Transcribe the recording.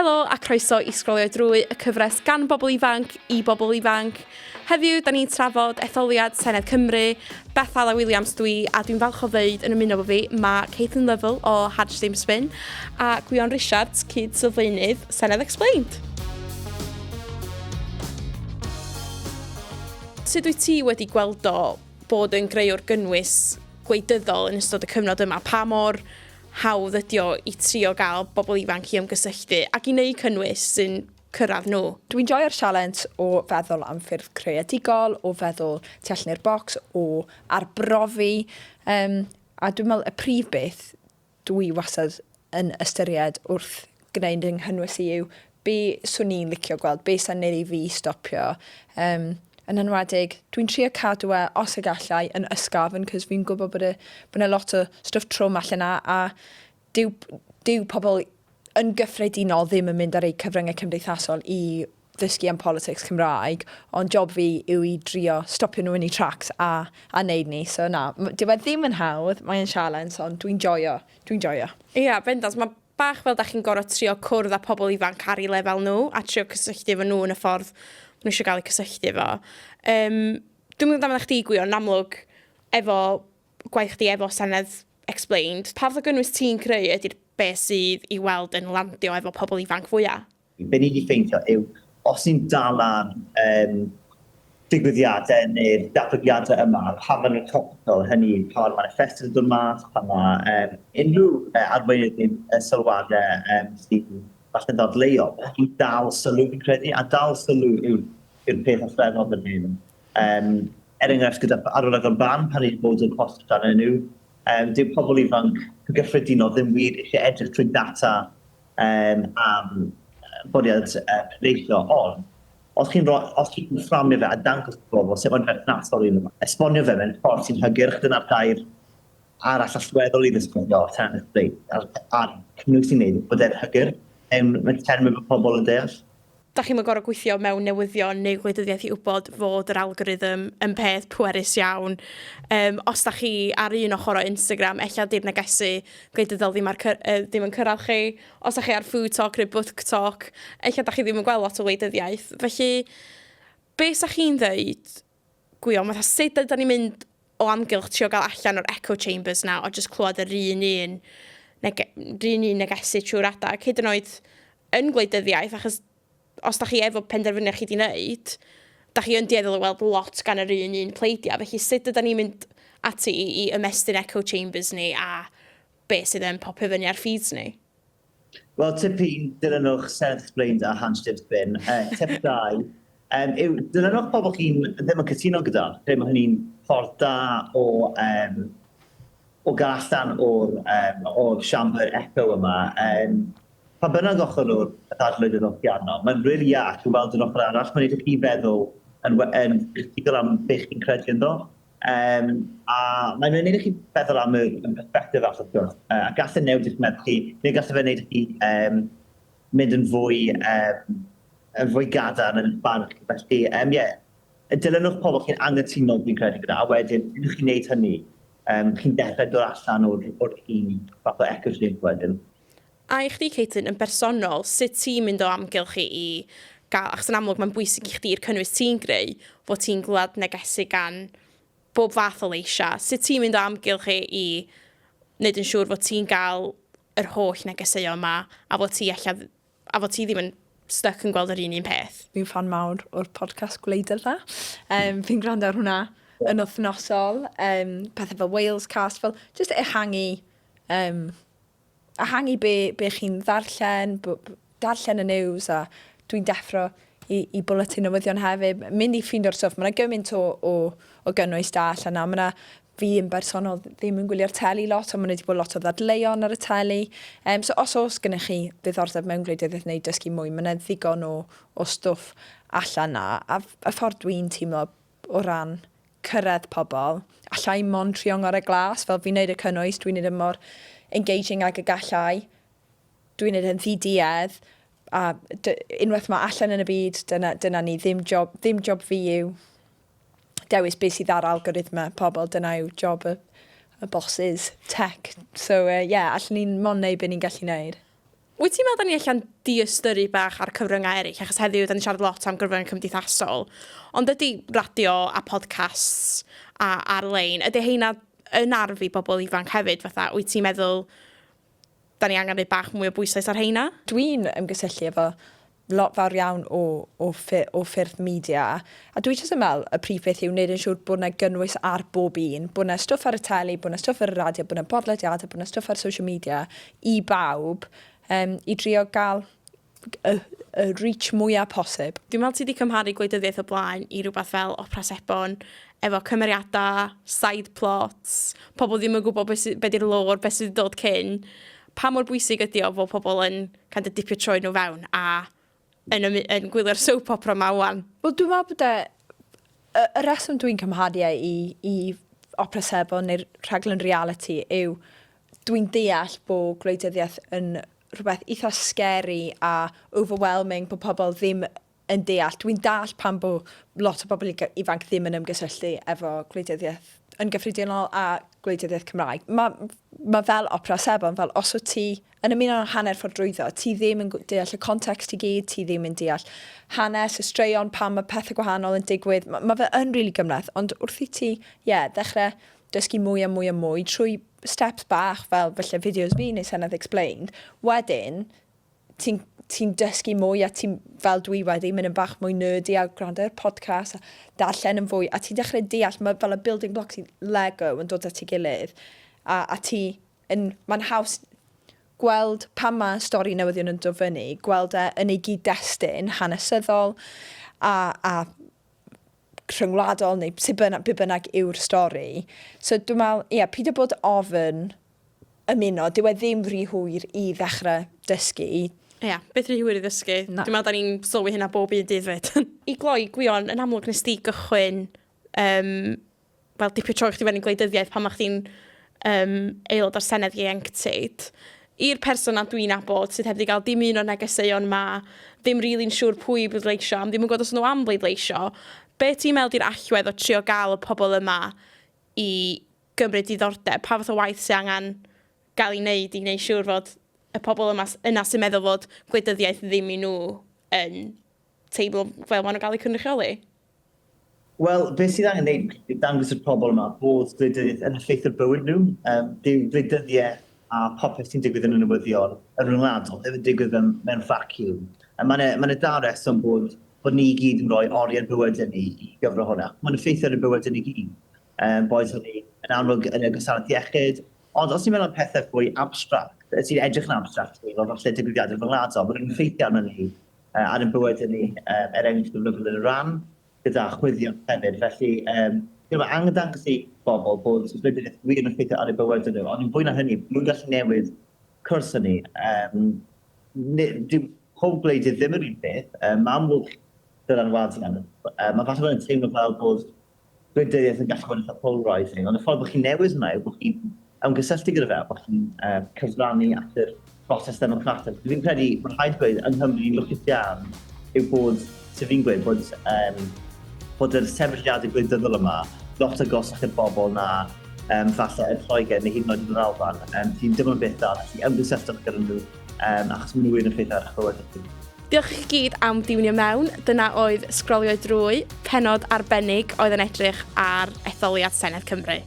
Helo a croeso i sgrolio drwy y cyfres gan bobl ifanc i bobl ifanc. Heddiw, da ni'n trafod etholiad Senedd Cymru. Beth Ala Williams dwi, a dwi'n falch o ddeud yn ymuno fo fi, mae Caitlin Lovell o Hadge Dim Spin a Gwion Richards, cyd-sylfaenydd Senedd Explained. Sut wyt ti wedi gweld o bod yn greuwr gynnwys gwleidyddol yn ystod y cyfnod yma? Pa mor hawdd ydi o i trio gael bobl ifanc i ymgysylltu ac i wneud cynnwys sy'n cyrraedd nhw? Dwi'n joio'r sialens o feddwl am ffyrdd creadigol, o feddwl tu allan i'r bocs, o arbrofi. Um, a dwi'n meddwl y prif beth dwi wastad yn ystyried wrth gwneud yng nghynnwys i yw be swn i'n licio gweld, be sa'n neud i fi stopio. Um, yn enwedig, dwi'n trio cadw e, os y gallai, yn ysgafn, cos fi'n gwybod bod e, bod yna lot o stwff trwm allan yna, a dyw, dyw pobl yn gyffredinol ddim yn mynd ar eu cyfryngau cymdeithasol i ddysgu am politics Cymraeg, ond job fi yw i drio stopio nhw yn eu tracks a, a neud ni. So na, dyw e ddim yn hawdd, mae'n sialens, ond dwi'n joio, dwi'n joio. Ia, yeah, bendant, mae bach fel da chi'n gorfod trio cwrdd â pobl ifanc ar eu lefel nhw a trio cysylltu efo nhw yn y ffordd maen nhw eisiau gael eu cysylltu efo. Um, dwi'n mynd amdano chdi, Gwion, yn amlwg, efo gwaith chdi efo Senedd Explained. Pa fath o gynnwys ti'n creu ydy'r beth sydd i weld yn landio efo pobl ifanc fwyaf? Be ni 'di ffeindio yw, os ni'n dal ar um, digwyddiadau neu'r datblygiadau yma, pan maen nhw'n topical, hynny yw pan mae'r manifestos yn dod mas, pan mae um, unrhyw uh, arweinydd neu uh, sylwadau um, sy'n falle'n ddadleuol, mae'n dal sylw fi'n credu, a dal sylw yw'r yw peth allweddol fan hyn. Um, er enghraifft, gyda arolygon barn, pan ni wedi bod yn post amdano nhw, um, dyw pobl ifanc gyffredinol ddim wir eisiau edrych trwy data um, am bwriad pleidleisio, ond os chi'n rhoi, os chi'n fframio fe a dangos i bobl sut mae'n berthnasol iddyn nhw, esbonio fe mewn ffordd sy'n hygyrch, dyna'r gair arall allweddol i ddisgrifio tennis play a'r, a'r cynnwys sy'n neud, bod e'n hygyrch, mewn termau bod pobl yn deall. Da chi'm yn gorfod gweithio mewn newyddion neu gwleidyddiaeth i wybod fod yr algorithm yn peth pwerus iawn. Um, os da chi ar un ochr o Instagram, ella di'r negesu gwleidyddol ddim, ar, uh, ddim yn cyrraedd chi. Os da chi ar Food Talk neu Book Talk, ella da chi ddim yn gweld lot o wleidyddiaeth. Felly, be sa chi'n dweud, Gwion, fatha sut ydy ni'n mynd o amgylch trio gael allan o'r echo chambers na o just clywed yr un un, nege, yr un un negesu trwy'r adag, hyd yn oed yn gwleidyddiaeth, achos os da chi efo penderfyniad chi 'di wneud, da chi yn dueddol o weld lot gan yr un un pleidiau. Felly sut ydy ni'n mynd ati i, i ymestyn echo chambers ni a be sydd yn popio fyny ar feeds ni? Wel, tip un, dilynwch Senedd Explained a Hans James Bin. Uh, tip 2, um, yw dilynwch pobl chi'n ddim yn cytuno gyda. Credu mae hynny'n ffordd da o, um, o gael allan o'r, um, o'r siambr echo yma. Um, pa bynnag ochr o'r ddadl wleidyddol chi arno, mae'n rili iach i weld yr ochr arall. Mae'n neud i chi feddwl yn, yn critigol am beth chi'n credu ynddo. Um, a mae'n neud i chi feddwl am y, y perspective arall wrth gwrs. Uh, a gall e newid eich meddwl chi, neu gall e fe wneud i chi um, mynd yn fwy, um, yn fwy gadarn yn eich barn chi. Felly, um, yeah, dilynwch pobl chi'n anghytuno fi'n credu gyda, a wedyn, unwaith chi'n neud hynny, um, chi'n dechrau dod allan o'r, or un fath o echo chamber wedyn. A i chdi, Caitlin, yn bersonol, sut ti'n mynd o amgylch i, i gael, achos yn amlwg mae'n bwysig i chdi i'r cynnwys ti'n greu, fod ti'n glwad negesu gan bob fath o leisiau. Sut ti'n mynd o amgylch i, i wneud yn siŵr fod ti'n gael yr holl negeseuon yma, a fod ti ella, a fod ti ddim yn stuck yn gweld yr un un peth? Fi'n fan mawr o'r podcast gwleidydd Um, fi'n gwrando ar hwnna yn wythnosol. Um, pethau fel Wales Cast, fel just ehangu um, ehangu be, be chi'n ddarllen, darllen y news a dwi'n deffro i, i bwletin newyddion hefyd. Mynd i ffeindio'r stwff. Mae yna gymaint o, o, o gynnwys da allan na. Mae yna fi yn bersonol ddim yn gwylio'r teli lot, ond mae wedi bod lot o ddadleuon ar y teli. Um, so os oes gennych chi ddiddordeb mewn gwleidyddiaeth neu dysgu mwy, mae yna ddigon o, o stwff allan na. A, a ffordd dwi'n teimlo o ran cyrraedd pobl. Alla i mond trio ngorau glas, fel fi'n neud y cynnwys, dwi'n neud e mor engaging ag y gallai. Dwi'n neud e'n ddi-duedd, a unwaith mae allan yn y byd, dyna, dyna ni, ddim job, ddim job fi yw dewis beth sydd ar algorithmau pobl, dyna yw job y, y bosses tech. So, uh, yeah, allan ni'n mond neud beth ni'n gallu neud. Wyt ti'n meddwl da ni allan diystyru bach ar cyfryngau eraill, achos heddiw da ni'n siarad lot am gyfryngau cymdeithasol, ond ydy radio a podcasts a ar-lein, ydy heina yn arf i bobl ifanc hefyd, fatha, wyt ti'n meddwl da ni angen rhoi bach mwy o bwyslais ar heina? Dwi'n ymgysylltu efo lot fawr iawn o, o, o ffyrdd media, a dwi jyst yn meddwl y prif beth yw wneud yn siŵr bod 'na gynnwys ar bob un, bod 'na stwff ar y teli, bod 'na stwff ar y radio, bod 'na bodlediadau, bod 'na stwff ar social media i bawb, um, i drio gael y, y reach mwyaf posib. Dwi'n meddwl ti wedi cymharu gwleidyddiaeth o blaen i rhywbeth fel opera sebon, efo cymeriadau, side plots, pobl ddim yn gwybod beth, be di'r lore, beth sydd wedi dod cyn. Pa mor bwysig ydy o fod pobl yn kind of dipio troi nhw fewn a yn, yn gwylio'r soap opera ma wan? Wel, dwi'n meddwl bod e... Y, y reswm dwi'n cymharu e i, i opera sebon neu'r rhaglen reality yw dwi'n deall bod gwleidyddiaeth yn rhywbeth eitha scary a overwhelming bod pobl ddim yn deall. Dwi'n dallt pam bod lot o bobl ifanc ddim yn ymgysylltu efo gwleidyddiaeth yn gyffredinol a gwleidyddiaeth Cymraeg. Mae, mae fel opera sebon, fel os wyt ti yn ymuno hanner ffordd drwyddo, ti ddim yn deall y context i gyd, ti ddim yn deall hanes, y straeon, pam mae pethau gwahanol yn digwydd. Mae, mae fe yn rili really gymhleth, ond wrth i ti, ie, yeah, ddechrau dysgu mwy a mwy a mwy trwy steps bach fel falle fideos fi neu Senedd Explained, wedyn ti'n ti dysgu mwy a ti'n, fel dwi wedi, mynd yn bach mwy nerdy a gwrando ar podcast a darllen yn fwy a ti'n dechrau deall, mae fel y building blocks i Lego yn dod at ei gilydd a, a ti yn, mae'n haws gweld pan mae stori newyddion yn dod fyny, gweld e yn ei gyd-destun hanesyddol a, a rhyngwladol neu sut bynnag, be bynnag yw'r stori. So dwi'n meddwl, ie, yeah, peidio bod ofn ymuno, dyw e ddim rhy hwyr i ddechrau dysgu. Ie, yeah, beth rhy hwyr i ddysgu. Na. Dwi'n meddwl da ni'n sylwi hynna bob un dydd fyd. I gloi, Gwion, yn amlwg nes di gychwyn um, wel, dipio troi chdi fewn i gwleidyddiaeth pan mae chdi'n um, aelod o'r Senedd Ieuenctid. I'r person na dwi'n nabod sydd heb wedi cael dim un o'r negeseuon ma, ddim rili'n really siŵr pwy i bleidleisio, am ddim yn gwybod os nhw am bleidleisio, be ti'n meddwl di'r allwedd o trio gael y pobl yma i gymryd diddordeb? Pa fath o waith sy'n angen gael ei wneud i wneud siŵr fod y pobl yma yna sy'n meddwl fod gwleidyddiaeth ddim i nhw yn teimlo fel maen nhw'n gael eu cynrychioli? Wel, beth sydd angen wneud yw dangos i'r pobl yma bod gwleidyddiaeth yn effeithio bywyd nhw. Um, dyw gwleidyddiaeth a popeth sy'n digwydd yn y newyddion yn rhyngwladol ddim yn digwydd mewn, mewn vacuum. A mae'n ma yna da reswm bod, bod ni i gyd yn rhoi oriau bywydau ni i gyfro hwnna. Mae'n effeithio ar y bywydau ni gyd. Um, boed hynny yn amlwg yn y gwasanaeth iechyd, ond os ni'n meddwl am pethau fwy abstract, sy'n edrych yn abstract, fel falle digwyddiadau rhyngwladol, maen nhw'n effeithio arno ni ar ein bywydau ni, um, er enghraifft y rhyfel yn Iran, gyda chwyddiant hefyd. Felly, um, mae angen dangos i bobl bod gwleidyddiaeth wir yn effeithio ar eu bywydau nhw, ond yn fwy na hynny, nhw'n gallu newid cwrs hynny. Um, dyw pob gwleidydd ddim yr un peth, um, mae amlwg dylanwadu arno. Um, mae falle bod yn teimlo fel bod gwleidyddiaeth yn gallu bod yn eitha polarising, ond y ffordd bod chi'n newid hwnna yw bod chi'n ymgysylltu gyda fe, bod chi'n uh, cyfrannu at yr broses ddemocrataidd. Fi'n credu, mae'n rhaid gweud, yng Nghymru, ni'n lwcus iawn yw bod, sef fi'n gweud, bod, um, bod yr sefydliadau gwleidyddol yma lot agosach i'r bobl na um, falle yn Lloegr neu hyd yn oed yn yr Alban. Um, sy'n dim ond beth da, felly ymgysylltwch gyda nhw, um, achos maen nhw wir yn effeithio ar eich bywyd chi. Diolch i chi gyd am diwnio mewn. Dyna oedd Sgrolio Drwy, pennod arbennig oedd yn edrych ar etholiad Senedd Cymru.